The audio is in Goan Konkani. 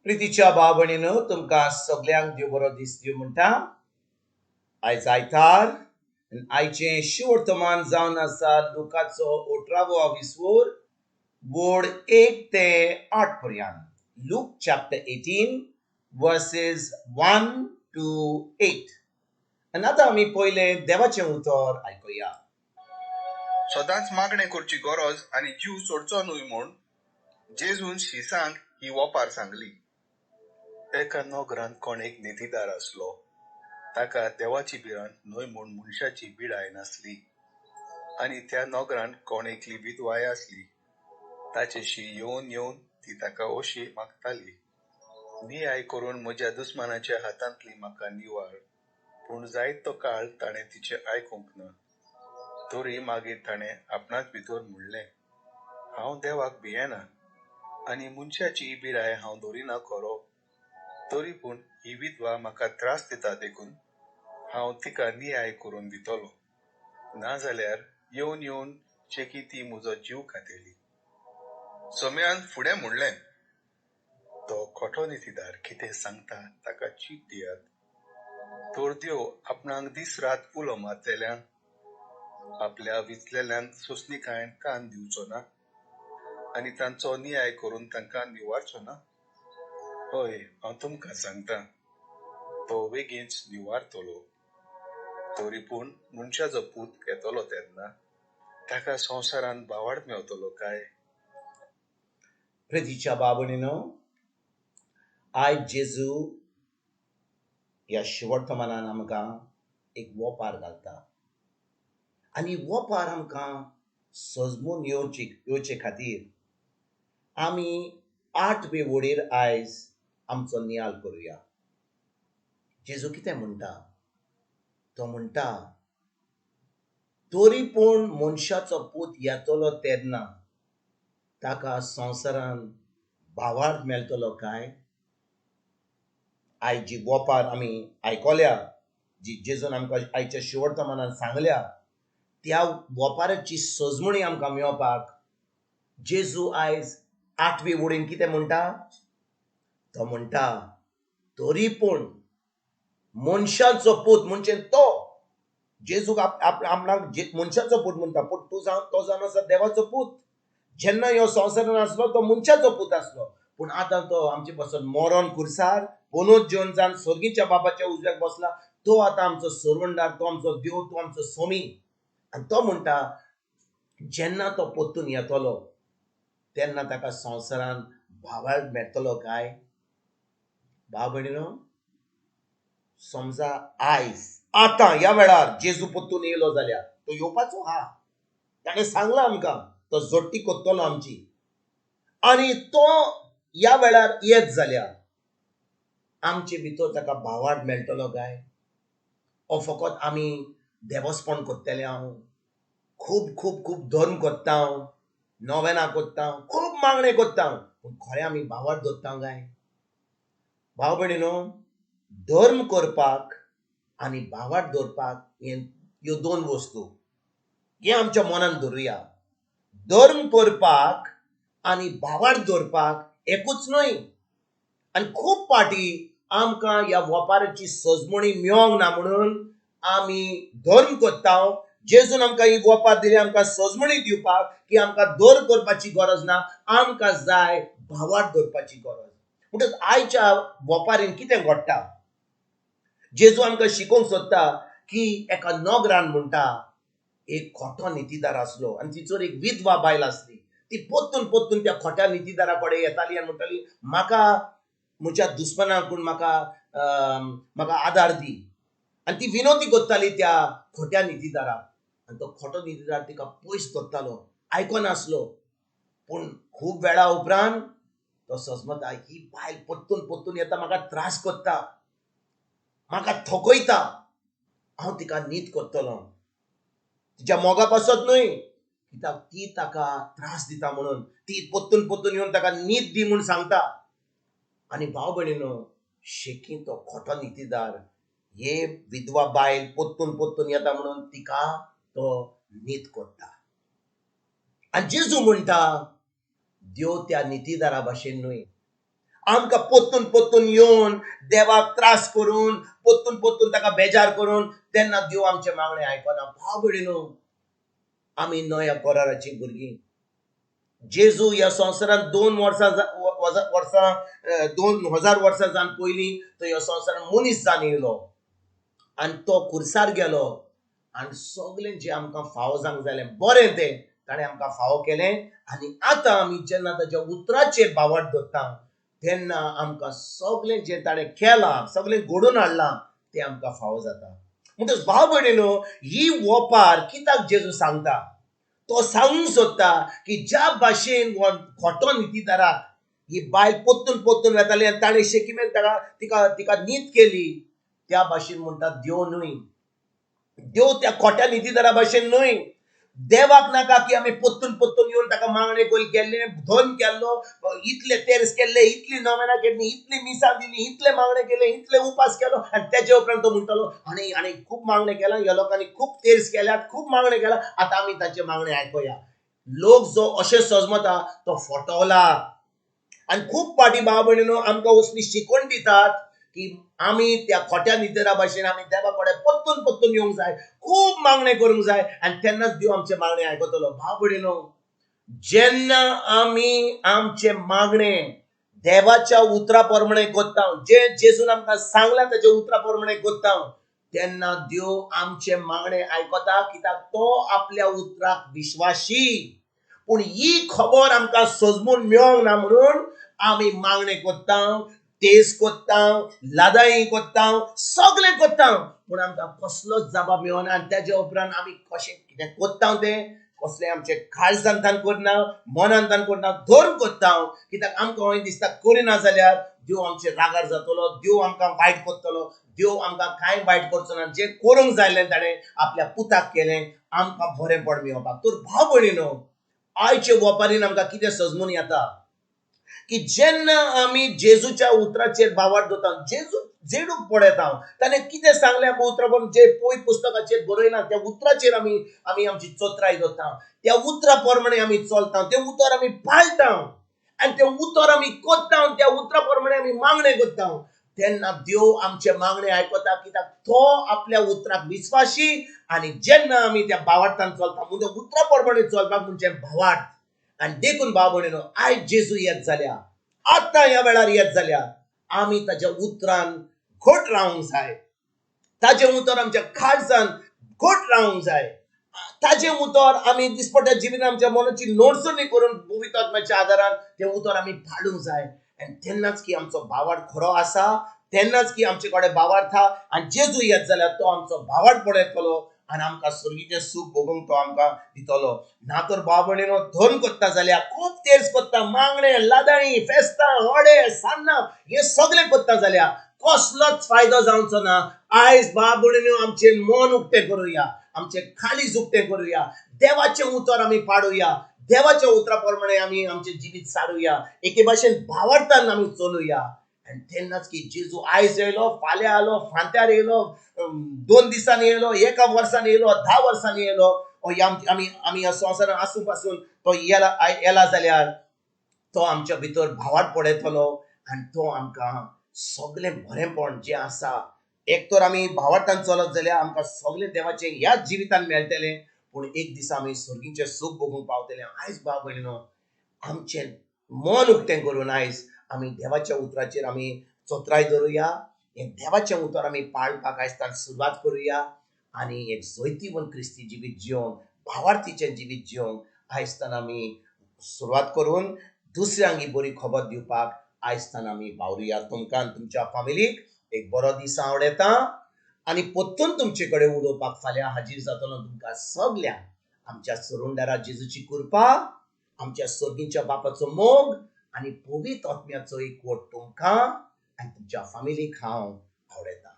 प्रितीच्या भाव भयणीनो, तुमकां सगल्यांक देव बरो दीस दिवं म्हणटा. आयज आयतार आनी आयचें शिवर्तमान जावन आसा लुकाचो अठरावो विसवोर वोड 1 ते 8 पर्यंत. Luke chapter 18 verses 1 to 8. आनी आतां आमी पयलें देवाचें उतर आयकुया. सदांच मागणें करची गरज आनी जीव सोडचो न्हय म्हूण जेजून शिसांक ही वोपार सांगली. एका नगरांत कोण एक नितीदार आसलो. ताका देवाची भिरांत न्हय म्हूण मनशाची बिडाय नासली. आनी त्या नगरांत कोण एकली विधवाय आसली. ताचेशी येवन येवन ती ताका अशी मागताली, नियाय करून म्हज्या दुस्मानाच्या हातांतली म्हाका निवार. पूण जायत तो काळ ताणें तिचें आयकूंक ना. तरी मागीर ताणें आपणाच भितर म्हणलें, हांव देवाक भियेना आनी मनशाची बिराय हांव दवरिना खरो, तरी पूण ही विधवा म्हाका त्रास दिता देखून हांव तिका नियाय करून दितलो, नाजाल्यार येवन येवन शेकी ती म्हजो जीव खातली. सोम्यान फुडें म्हणलें, तो खोटो नितीदार कितें सांगता ताका चीट दियात. तर देव आपणाक दीस रात उलो मारतल्यांक, आपल्या विचलेल्यांक सोंसणीकायेन कान दिवचो ना आनी तांचो नियाय करून तांकां निवारचो ना? हय, हांव तुमकां सांगता, तो वेगींच निवारतलो. तरी पूण मनशाचो पूत येतलो तेन्ना ताका संवसारांत भावार्थ मेवतलो काय? प्रितीच्या बाबणीनो, आयज जेजू ह्या शिवर्तमानान आमकां एक वोपार घालता आनी वोपार आमकां सजमून येवचे खातीर आमी 8वे वडीर आयज आमचो नियाल करुया. जेजू कितें म्हणटा? तो म्हणटा, तरी पूण मनशाचो पूत येतलो तेन्ना ताका संवसारान भावार्थ मेळटलो काय? आयज जी वोपार आमी आयकल्या, जी जेजून आमकां आयच्या शिवर्तमानान सांगल्या, त्या वोपाराची सजमणी आमकां मेळपाक जेजू आयज 8वे वडीन कितें म्हणटा? तो म्हणटा, तरी पूण मनशाचो पूत म्हणजे तो जेजूक आपणाक मनशाचो पूत म्हणटा, पूण तूं जावन तो जावन आसा देवाचो पूत. जेन्ना ह्यो संवसारान आसलो तो मनशाचो पूत आसलो, पूण आतां तो आमचे पासून मरोन खुर्सार पोनोत जेवन जावन सर्गीच्या बाबाच्या उजव्याक बसला. तो आतां आमचो सरवंडार, तो आमचो देव, तो आमचो सोमी. आनी तो म्हणटा, जेन्ना तो परतून येतलो तेन्ना ताका संवसारान भावार्थ मेळटलो काय? भाव भयणीनो, समजा आयज आतां ह्या वेळार जेजू परतून येयलो जाल्यार तो येवपाचो आहा. ताणें सांगलां आमकां, तो जोडटी करतलो आमची. आनी तो ह्या वेळार येत जाल्यार आमचे भितर ताका भावार्थ मेळटलो काय? ओ फकत आमी देवस्पण करतले, हांव खूब खूब खूब धर्म करता, नोवेनां करता, खूब मागणें करता, पूण खरें आमी भावार्थ दवरता काय? भाव भयणीनो, धर्म करपाक आनी भावार्थ दवरपाक ह्यो दोन वस्तू हे आमच्या मनान दवरुया. धर्म करपाक आनी भावार्थ दवरपाक एकूच न्हय. आनी खूब फावटी आमकां ह्या वपाराची सजमणी मेळोंक ना म्हणून आमी धर्म करता. जेजून आमकां ही वपार दिली आमकां सजमणी दिवपाक की आमकां धर्म करपाची गरज ना, आमकां जाय भावार्थ दवरपाची गरज. म्हणटकच आयच्या वपारीन कितें घडटा? जेजू आमकां शिकोवंक सोदता की एका नगरान म्हणटा एक खोटो नितीदार आसलो आनी तिचोर एक विधवा बायल आसली. ती परतून परतून त्या खोट्या नितीदारा कडेन येताली आनी म्हणटाली, म्हाका म्हज्या दुस्मानाकून म्हाका म्हाका आदार दी. आनी ती विनवती करताली त्या खोट्या नितीदाराक. आनी तो खोटो नितीदार तिका पयस दवरतालो, आयकनासलो. पूण खूब वेळा उपरांत तो सजमता, ही बायल परतून परतून येता, म्हाका त्रास करता, म्हाका थकयता, हांव तिका नीत करतलो. तिच्या मोगा पासत न्हय, कित्याक ती ताका त्रास दिता म्हणून ती परतून परतून येवन ताका नीत दी म्हूण सांगता. आनी भाव भयणीनो, शेकी तो खोटो नितीदार हे विधवा बायल परतून परतून येता म्हणून तिका तो नीत करता. आनी जेजू म्हणटा, देव त्या नितीदारा भाशेन न्हय. आमकां पोत्तून पोत्तून येवन देवाक त्रास करून पोत्तून पोत्तून ताका बेजार करून तेन्ना देव आमचें मागणें आयकना. भाव भयणीनो, आमी नव्या कराराचीं भुरगीं. जेजू ह्या संवसारांत 2 वर्सां 2000 वर्सां जावन पयलीं तो ह्या संवसारांत मनीस जावन येयलो आनी तो खुर्सार गेलो आनी सगळें जें आमकां फावो जावंक जालें बरें तें ताणें आमकां फावो केलें. आनी आतां आमी जेन्ना ताच्या उतराचेर बावट दवरता तेन्ना आमकां सगळें जें ताणें केलां, सगळें घडोवन हाडलां तें आमकां फावो जाता. म्हणटच भाव भयणीनो, ही ओपार कित्याक जेजू सांगता? तो सांगूंक सोदता की ज्या भाशेन खोटो नितीदाराक ही बायल पोत्तून पोत्तून वेताली आनी ताणें शेकीमेन ताका तिका तिका नीत केली, त्या भाशेन म्हणटा देव न्हय. देव त्या खोट्या नितीदारा भाशेन न्हय. देवाक नाका की आमी पोत्तून पोत्तून येवन ताका मागणें केल्लें, धन केल्लो, इतले तेर्स केल्ले, इतली नवेनां केल्ली, इतली मिसां दिली, इतले मागणें केलें, इतले उपास केलो आनी तेजे उपरांत तो म्हणटलो आनी आनी खूब मागणें केलां, ह्या लोकांनी खूब तेर्स केल्यात, खूब मागणें केलां, आतां आमी तांचें मागणें आयकुया. लोक जो अशें सजमता तो फटवला. आनी खूब फावटी भाव भयणीनो आमकां असली शिकवण दितात की आमी त्या खोट्या नितीदारा भाशेन आमी देवा कडेन पोत्तून पोत्तून येवंक जाय, खूब मागणें करूंक जाय आनी तेन्नाच देव आमचें मागणें आयकतलो. भाव भयणीनो, जेन्ना आमी आमचें मागणें देवाच्या उतरा प्रमाणे करता, जें जेजून आमकां सांगलां ताच्या उतरा प्रमाणे करता, तेन्ना देव आमचें मागणें आयकता, कित्याक तो आपल्या उतराक विश्वासी. पूण ही खबर आमकां सजमून मेळोंक ना म्हणून आमी मागणें करता, तेज करता, लादाई करता, सगळें करता, पूण आमकां कसलोच जबाब मेळना. आनी तेज्या उपरांत आमी कशें कितें करता तें कसलें आमचें काळजांतान करना, मनांतान करना, धर्म करता, कित्याक आमकां खंय दिसता करिना जाल्यार देव आमचेर रागार जातलो, देव आमकां वायट करतलो. देव आमकां कांय वायट करचो ना. जें करूंक जाय आसलें ताणें आपल्या पुताक केलें आमकां बरेंपण मेळोवपाक. तर भाव भयणीनो, आयचे वपारीन आमकां कितें सजमून येता की जेन्ना आमी जेजूच्या उतराचेर बावार दवरता, जेजू जेडूक पळयता, ताणें कितें सांगलें उतरा पण जे पय पुस्तकाचेर बरयलां त्या उतराचेर आमी आमी आमची चत्राय दवरता, त्या उतरा प्रमाणे आमी चलता, तें उतर आमी पाळटा आनी तें उतर आमी करता, त्या उतरा प्रमाणे आमी मागणें करता, तेन्ना देव आमचें मागणें आयकता, कित्याक तो आपल्या उतराक विस्वाशी. आनी जेन्ना आमी त्या भावार्थान चलता, म्हणजे उतरा प्रमाणे चलपाक म्हणजे भावार्थ. आनी देखून भाव भयणीनो, आयज जेजू येत जाल्या, आतां ह्या वेळार येत जाल्या, आमी ताच्या उतरान घट रावंक जाय. ताजें उतर आमच्या काळजान घट रावंक जाय. ताजें उतर आमी दिसपट्ट्या जिवितांत आमच्या मनाची नोटसणी करून पवित्र आत्म्याच्या आदारान तें उतर आमी पाळूंक जाय. आनी तेन्नाच की आमचो भावार्थ खरो आसा, तेन्नाच की आमचे कडेन भावार्थ आहा. आनी जेजू येत जाल्यार तो आमचो भावार्थ पळयतलो आनी आमकां सुर्गीचें सूख भोगूंक तो आमकां दितलो. ना तर भाव भयणीनो, धर्म करता जाल्यार खूब तेर्स करता, मागणें, लादाई, फेस्तां, होडे, सान्नां हें सगळें करता जाल्यार कसलोच फायदो जावचो ना. आयज भाव भयणीनो, आमचें मन उक्तें करुया, आमचें काळीज उक्तें करुया, देवाचें उतर आमी पाडुया, देवाच्या उतरा प्रमाणे आमी आमचें जिवीत सारुया, एके भाशेन भावार्थान आमी चलुया. आनी तेन्नाच की जेजू आयज येयलो, फाल्यां आयलो, फांत्यार येयलो, 2 दिसांनी येयलो, 1 वर्सान येयलो, 10 वर्सांनी येयलो, आमी आमी ह्या संवसारांत आसूं पासून तो येला जाल्यार तो आमच्या भितर भावार्थ पळयतलो आनी तो आमकां सगळें बरेंपण जें आसा, एक तर आमी भावार्थान चलत जाल्यार आमकां सगळें देवाचें ह्या जिवितान मेळटलें, पूण एक दिसा आमी सर्गीचें सूख भोगूंक पावतलें. आयज भाव भयणीनो, आमचें मन उक्तें करून आयज आमी देवाच्या उतराचेर आमी चत्राय दवरुया, हें देवाचें उतर आमी पाळपाक आयज ताका सुरवात करुया आनी एक जैतिवंत क्रिस्ती जिवीत जियोंक, भावार्थीचें जिवीत जियोंक आयज तान आमी सुरवात करून दुसऱ्यांक ही बरी खबर दिवपाक आयज तान आमी वावरुया. तुमकां आनी तुमच्या फामिलीक एक बरो दीस आवडटा आनी परतून तुमचे कडेन उलोवपाक फाल्यां हाजीर जातलो. तुमकां सगल्यांक आमच्या सरुंडारा जेजूची कृपा, आमच्या सर्गीच्या बापाचो मोग आनी पवित्र आत्म्याचो एकवट तुमकां आनी तुमच्या फामिलीक हांव आवडटा.